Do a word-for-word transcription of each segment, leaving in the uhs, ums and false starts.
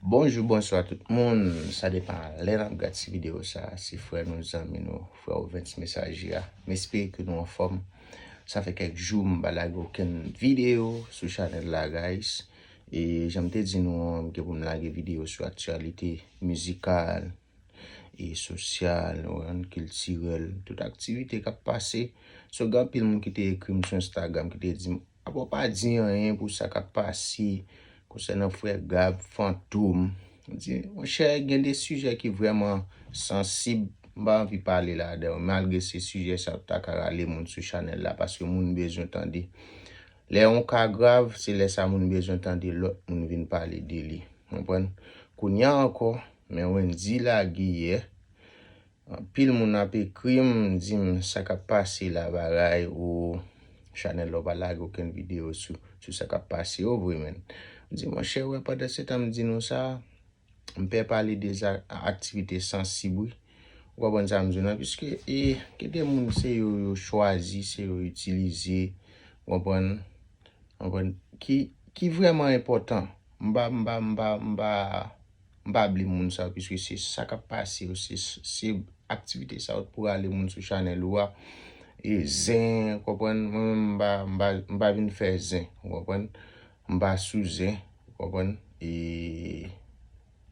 Bonjou, bonswa tout moun. Sa depann lè n ap gad ti videyo sa. Se frè nou, zanmi nou, frè Ovens Mesaje a. M espere ke nou anfòm. Sa fè kèk jou m pa lage okenn videyo sou chanèl la, guys. E jan m te di nou an, m gen pou m lage videyo sou aktyalite mizikal e sosyal, nou konprann, kiltirèl, tout aktivite k ap pase. So, gen anpil moun ki te ekri m sou Instagram, ki te di m, apa w pa di anyen pou sa k ap pase konsènan frè Gab, Fantom. M di, monchè, gen de sijè ki vrèman sansib, m pa anvi pale ladan yo, malgre se sijè sa yo ta ka rale moun sou chanèl la, paske moun bezwen tande. Lè yon ka grav, se lè sa moun bezwen tande lòt moun vin pale de li. Konprann? Kounye a ankò, men Wendy lage yè. Anpil moun ap ekri m, di m sa k ap pase la, bagay, ou chanèl la w pa lage okenn videyo sou, sou sa k ap pase yo vre, menn. M di, monchè, wè, pandan se tan m di nou sa, m pè pale de za-, aktivite sansib, wi. Ou konprann sa m di w lan, piske, e, gen de moun se yo, yo chwazi, se yo itilize, ou konprann? Konprann? Ki, ki vrèman enpòtan. M pa, m pa, m pa, m pa, m pa bli moun sa yo, piske se sa k ap pase yo, se, se aktivite sa yo pou rale moun sou chanèl ou a. E zen, konprann? Mwen menm, m pa, m pa, m pa vin fè zen, ou konprann? M pa sou zen, ou konprann? E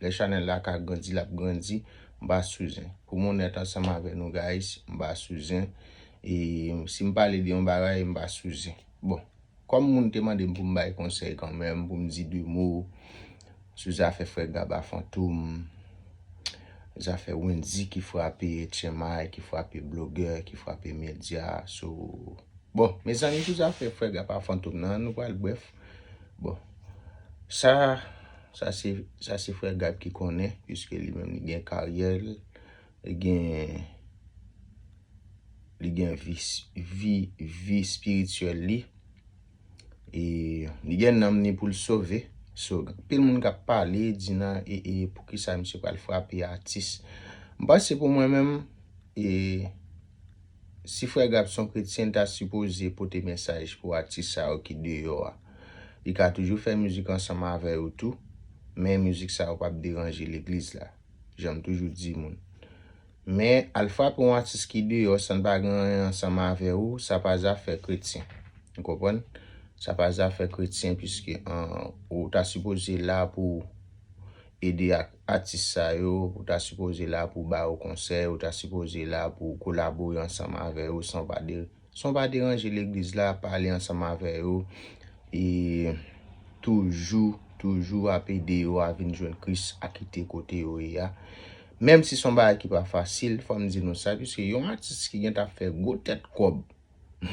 lè chanèl la ka grandi, l ap grandi, m pa sou zen. Pou m onèt ansanm avè nou, guys, m pa sou zen. E si m pale de yon bagay, m pa sou zen. Bon, kòm moun te mande m pou m bay konsèy kanmenm, pou m di de mo sou zafè frè Gab a Fantom, zafè Wendy ki frape H M I, ki frape blogè, ki frape medya, so, bon, mezanmi, pou zafè frè Gab a Fantom nan, nou pral brèf. Bon, sa, sa se, sa se frè Gab ki konnen, piske li menm li gen karyè l, li gen, li gen vi, vi, vi espirityèl li, e li gen nanm ni pou l sove. So, anpil moun k ap pale, di nan, e, e, poukisa misye pral frape atis. M panse pou mwen menm, e, si frè Gab se yon kretyen, l ta sipoze pote mesaj pou atis sa yo ki deyò a. Li ka toujou fè mizik ansanm avè yo tou, men mizik sa yo p ap deranje legliz la. Jan m toujou di moun. Men, al frape yon atis ki deyò san l pa gen anyen ansanm avè ou, sa pa zafè kretyen. Ou konprann? Sa pa zafè kretyen, piske, an, ou ta sipoze la pou ede ak atis sa yo, ou ta sipoze la pou ba yo konsèy, ou ta sipoze la pou kolabore ansanm avè yo san pa de, san pa deranje legliz la, pale ansanm avè yo, e toujou, toujou ap ede yo a vin jwenn Kris a kite kote yo ye a. Menm si se yon bagay ki pa fasil, fò m di nou sa, piske yon atis ki gentan ap fè gwo tèt kòb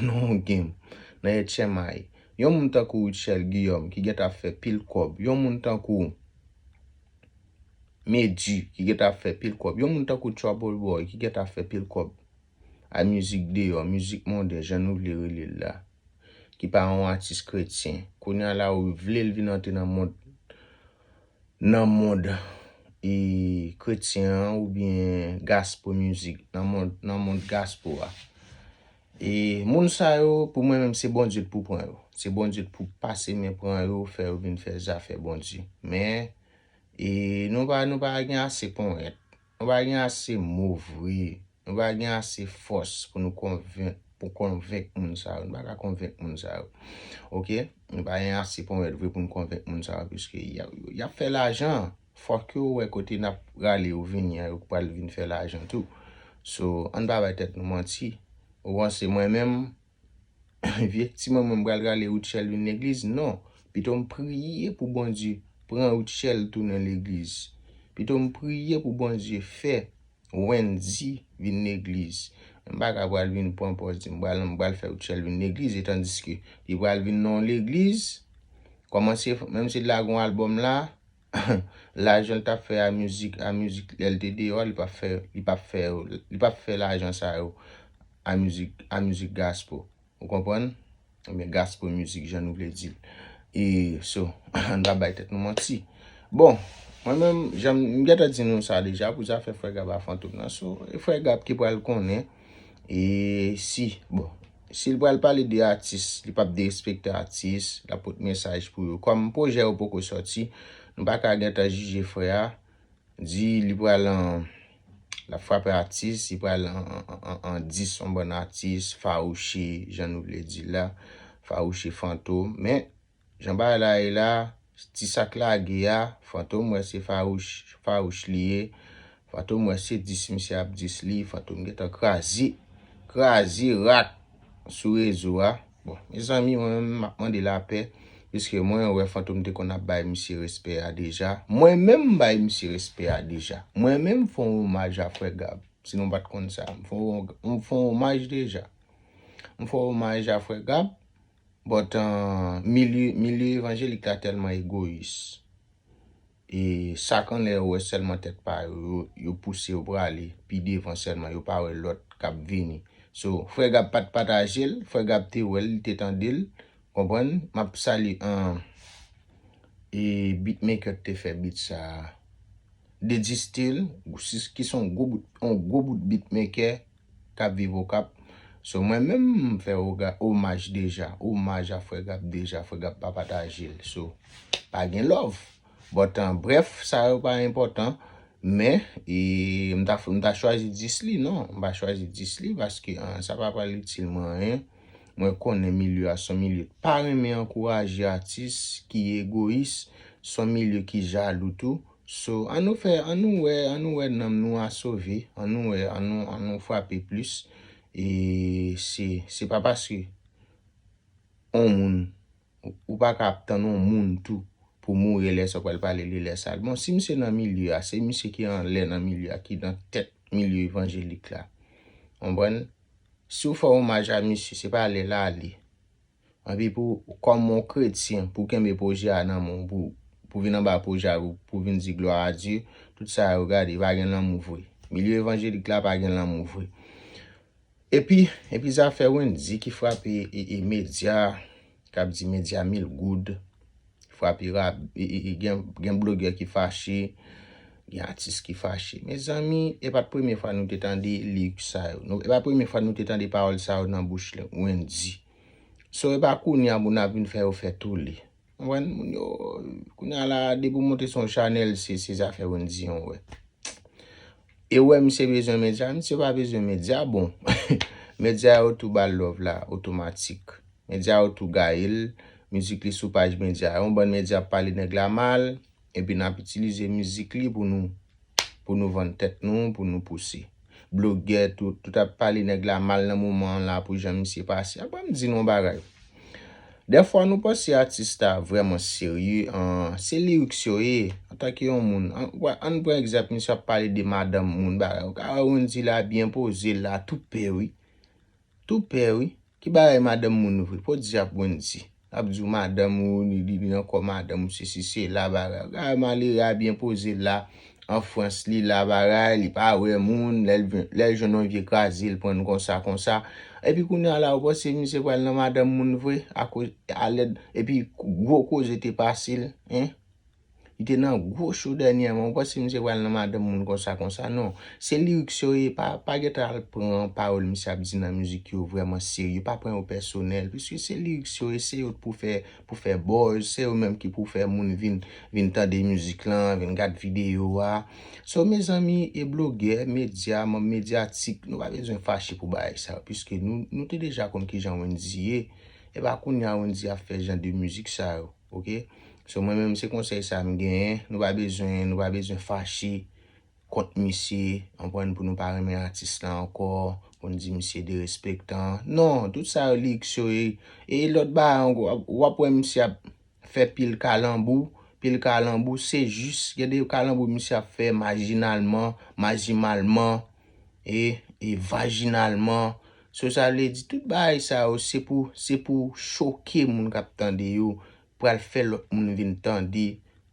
nan yon game, nan H M I, yon moun tankou Rutshelle Guillaume ki gentan ap fè pil kòb, yon moun tankou Medjy ki gentan ap fè pil kòb, yon moun tankou Trouble Boy ki gentan ap fè pil kòb a mizik deyò, mizik mondain, jan nou vle rele l la, ki pa yon atis kretyen. Kounye a la, ou vle l vin antre nan mond, nan mond, e, kretyen an oubyen gospel music, nan mond, nan mond gospel a. E moun sa yo, pou mwen menm, se Bondye k pou pran yo. Se Bondye k pou pase men pran yo, fè yo vin fè zafè Bondye. Men, e, nou pa, nou pa gen ase ponyèt. Nou pa gen ase mo vre. Nou pa gen ase fòs pou nou konvenk, pou konvenk moun sa yo. Nou pa ka konvenk moun sa yo. Oke? Nou pa gen ase ponyèt vre pou nou konvenk moun sa yo, piske y ap, y ap fè lajan. Fòk yo wè kote n ap rale yo vini an, yo pral vin fè lajan tou. So, ann pa bay tèt nou manti. Ou panse mwen menm, vye ti mwen, mwen pral rale Rutshelle vin legliz? Non. Pito m priye pou Bondye pran Rutshelle tounen legliz. Pito m priye pou Bondye fè Wendy vin legliz. M pa ka pral vin pran pòz di m pral, m pral fè Rutshelle vin legliz, e tandiske li pral vin nan yon legliz, kòmanse, menm si l lage yon albòm la, lajan l t ap fè a mizik, a mizik lè l te deyò, li p ap fè, li p ap fè, li p ap fè lajan sa yo a mizik, a mizik gospel. Ou konprann? Oubyen gospel music, jan nou vle di l. E, so, ann pa bay tèt nou manti. Bon, mwen menm, jan m, m gentan di nou sa deja, pou zafè frè Gab a Fantom nan. So, e frè Gab ki pral konnen. E si, bon, si l pral pale de atis, li p ap derespekte atis, l ap pote mesaj pou yo. Kòm pwojè yo poko sòti, M pa ka gentan jije frè a. Di li pral an, l ap frape atis, li pral an, an, an, an, an dis yon bann atis, fawouche, jan nou vle di la, fawouche Fantom. Men, jan bagay la ye la, ti sa k lage a, Fantom wè se fawouch, fawouch li ye. Fantom wè se dis misye ap dis li, Fantom gentan kraze, kraze rak sou rezo a. Bon, mezanmi, mwen menm, m ap mande lapè, piske mwen wè Fantom te konn ap bay misye respè a deja. Mwen menm, m bay misye respè a deja. Mwen menm, m fè yon omaj a frè Gab. Si nou pa t konn sa, m fè yon, m fè yon omaj deja. M fè yon omaj a frè Gab, but, uh, milye, milye evanjelik la tèlman egoyis. E sak anlè yo wè sèlman tèt pa yo, yo, yo pouse yo prale pi devan sèlman, yo pa wè lòt k ap vini. So, frè Gab pa t pataje l, frè Gab te wè l, li te tande l, konprann? M ap salye, an, e beatmaker ki te fè beat sa a. Dedistil, ki se yon gwo bout, yon gwo bout beatmaker, k ap viv Okap. So, mwen menm, m fè oga-, omaj deja. Omaj a frè Gab deja. Frè Gab pa pataje l. So, pa gen love. But, an brèf, sa yo pa enpòtan. Men, e, m ta, m ta chwazi dis li, non. M pa chwazi dis li paske, an, sa pa pral itil mwen anyen. Mwen konnen milye a se yon milye k pa renmen ankouraje atis, ki egoyis, se yon milye ki jalou tou. So, ann nou fè, ann nou wè, ann nou wè nanm nou a sove, ann nou wè, ann nou, ann nou frape plis. E se, se pa paske on moun, ou, ou pa ka ap tann on moun tou pou mouri lè sa w pral pale li lè sa. Bon, si misye nan milye a, se misye ki anlè nan milye a, ki nan tèt milye evanjelik la. Konprann? Si w fè omaj a misye, se pa lè l ale. Anpi pou, kòm yon kretyen, pou kenbe pwojè a nan men w, pou, pou vin anba pwojè a, pou, pou vin di glwa a Dye, tout sa yo gade, pa gen lanmou vre. Milye evanjelik la pa gen lanmou vre. Epi, epi zafè Wendy ki frape e, e medya, k ap di medya mil goud, frape rap, e, e, e gen, gen blogè ki fache, gen atis ki fache. Mezanmi, e pa t premye fwa nou te tande lirik sa yo. Nou, e pa premye fwa nou te tande pawòl sa yo nan bouch Wendy. So, e pa kounye a moun ap vin fè yo fè tole. Konprann? Moun yo, kounye a la, depi w monte sou yon chanèl, se, se zafè Wendy an w wè. E w wè misye bezwen medya, misye pa bezwen medya, bon. Medya yo tou ba l love la, otomatik. Medya yo tou gaye l, mizik li sou paj medya. Yon bann medya ap pale nèg la mal, epi n ap itilize mizik li pou nou, pou nou vann tèt nou, pou nou pouse. Blogè, tout, tout ap pale nèg la mal nan moman an la pou jan misye pase. Apre m di nou yon bagay. Dèfwa nou panse atis ta vrèman serye, an, se lyrics yo ye, antanke yon moun. An, wè, ann pran egzanp, misye ap pale de madanm moun, bagay. Ou ka wè Wendy la byen poze la, tou pè wi. Tou pè wi. Ki bagay madanm moun vre? Podyab Wendy. L ap di w madanm ou, li, li, li ankò madanm ou, sesi sela, bagay. Ou ka wè malere a byen poze la, an Frans, li la, bagay, li pa wè moun, lè l vin, lè l jwenn yon vye kraze, l pran l konsa, konsa. Epi kounye a la, ou panse misye pral nan madanm moun vre, akoz, alèd, epi gwo koze te pase l, en? Li te nan gwo cho dènyèman, ou panse misye pral nan madanm moun konsa, konsa, non. Se lyrics yo ye, pa, pa gentan al pran pawòl misye ap di nan mizik yo vrèman serye, pa pran yo pèsonèl, piske se lyrics yo ye, se yo pou fè, pou fè buzz, se yo menm ki pou fè moun vin, vin tande mizik lan, vin gad videyo a. So, mezanmi, e blogè, medya, manm medyatik, nou pa bezwen fache pou bagay sa yo, piske nou, nou te deja konn kijan Wendy ye. E pa kounye a Wendy ap fè jan de mizik sa yo, oke? So, mwen menm, se konsèy sa m genyen. Nou pa bezwen, nou pa bezwen fache kont misye, konprann, pou nou pa renmen atis la ankò, pou n di misye derespektan. Non, tout sa yo lyrics yo ye. E lòt bagay ankò, w ap, w ap wè misye ap fè pil kalanbou, pil kalanbou, se jis, gen de kalanbou misye ap fè majinalman, majimalman, e, e vajinalman. So, sa vle di, tout bagay sa yo, se pou, se pou choke moun k ap tande yo, pral fè lòt moun vin tande,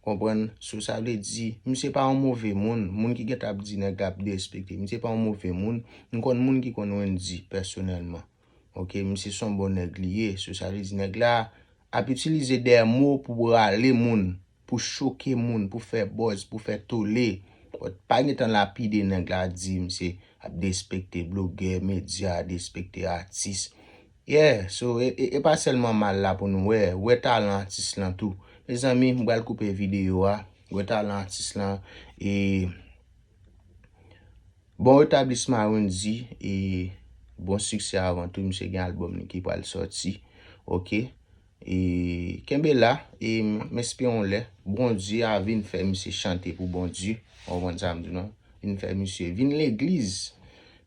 konprann? So, sa vle di, misye pa yon move moun, moun ki gentan ap di nèg la ap derespekte, misye pa yon move moun, m konn moun ki konn Wendy pèsonèlman. Oke, misye se yon bon nèg li ye, so, sa vle di nèg la ap itilize dè mo pou rale moun, pou choke moun, pou fè buzz, pou fè tole. But pa gentan lapide nèg la, di misye ap derespekte blogè, medya, derespekte atis. Yeah, so, e, e, e pa sèlman mal la pou nou wè, wè talan atis lan tou. Mezanmi, m pral koupe videyo a. Gwo talan atis lan. E bon retablisman a Wendy. E bon siksè avan tou. Misye gen albòm li ki pral sòti. Oke. E kenbe la. E m espere yon lè Bondye a vin fè misye chante pou Bondye. Ou konprann sa m di non? Vin fè misye vin legliz.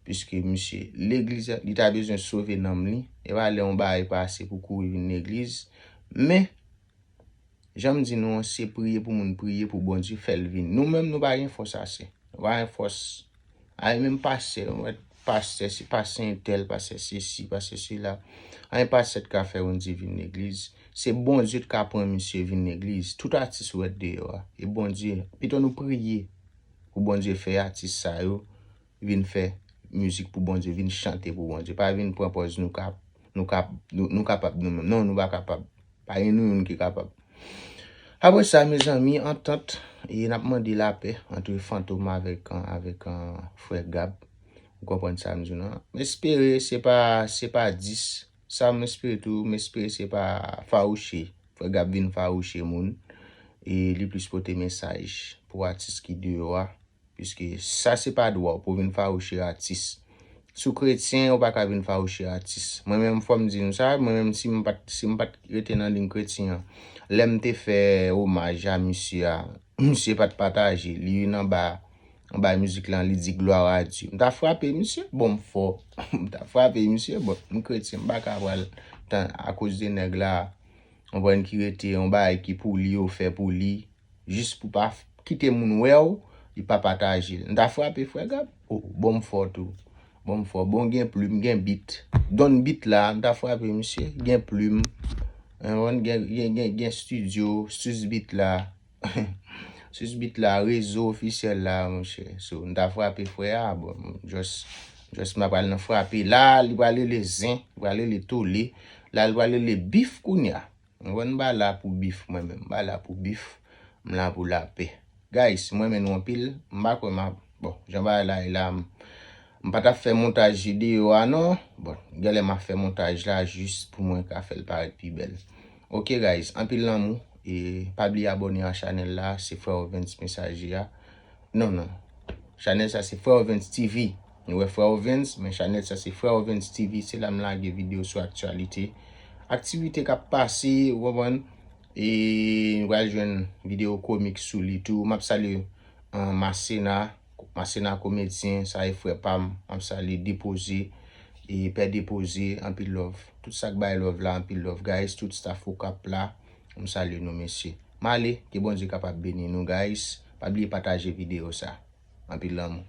Piske misye legliz, li ta bezwen sove nanm li. E pa lè yon bagay pase pou kouri vin legliz. Men jan m di nou an, se priye pou moun priye pou Bondye fè l vin. Nou menm nou pa gen fòs ase. Nou pa gen fòs. Ay menm pastè, nou wè pastè, se pastè entèl, pastè sesi, pastè sela. Ay pastè t ka fè Wendy vin legliz. Se Bondye t ka pran misye vin legliz. Tout atis ou wè deyò a. E Bondye, pito nou priye pou Bondye fè atis sa yo vin fè mizik pou Bondye, vin chante pou Bondye. Pa vin pran pòz nou ka, nou ka, nou, nou kapab nou menm. Non, nou pa kapab. Pa gen nou youn ki kapab. Apre sa, mezanmi, antant, e n ap mande lapè ant Fantom avèk, avèk, frè Gab. Ou konprann sa m di w nan? M espere se pa, se pa dis. Sa m espere tou, m espere se pa fawouche. Frè Gab vin fawouche moun. E li plis pote mesaj pou atis ki deyò a. Piske sa se pa dwa w pou w vin fawouche atis. Si w kretyen, ou pa ka vin fawouche atis. Mwen menm, fò m di nou sa, mwen menm, si m pa t, si m pa t rete nan liy kretyen an, lè m te fè omaj a misye a, misye pa t pataje, li vin anba, anba mizik lan, li di gloire à Dieu. M ta frape misye, bon, m fò. M ta frape misye, bon, m kretyen, m pa ka pral tan akoz de nèg la, konprann ki rete, yon bagay ki pou li, yo fè pou li. Jis pou pa f- kite moun wè w, li pa pataje l. M ta frape frè Gab. Oh, bon m fò tou. Bon m fò. Bon gen plim, gen bit. Donn bit la, m ta frape misye. Gen plim. Hein, bon, gen, gen, gen, gen studio, sus bit la. Sus bit la, rezo ofisyèl la, monchè. So, m ta frape frè a, bon, just, just m pral nan frape. La, li pral rele zen, li pral rele tole. La, li pral rele bif kounye a. Mwen m pa la pou bif mwen menm, m pa la pou bif, m la pou lapè. Guys, m renmen nou anpil, m pa kwè m ap, bon, jan bagay la ye la, m, m pa t ap fè montaj videyo a non. Bon, genlè m ap fè montaj la jis pou mwen ka fè l parèt pi bèl. Ok guys, anpil lanmou, e pa bliye abòne a chanèl la, se frè Ovens Mesaje a. Non, non. Chanèl sa se Frè Ovens T V. Nou wè Frè Ovens, men chanèl sa se Frè Ovens T V. Se la m lage videyo sou aktyalite. Aktivite k ap pase, ou konprann? E nou pral jwenn videyo komik sou li tou. M ap salye, eh, Masena, Masena komedyen, sa e frè pa m. M ap salye Depoze, e pè Depoze, anpil love. Tout sa k bay love la, anpil love. Guys, tout staff Okap la, m salye nou mesye. M ale, ke Bondye kapab beni nou, guys. Pa bliye pataje videyo sa. Anpil lanmou.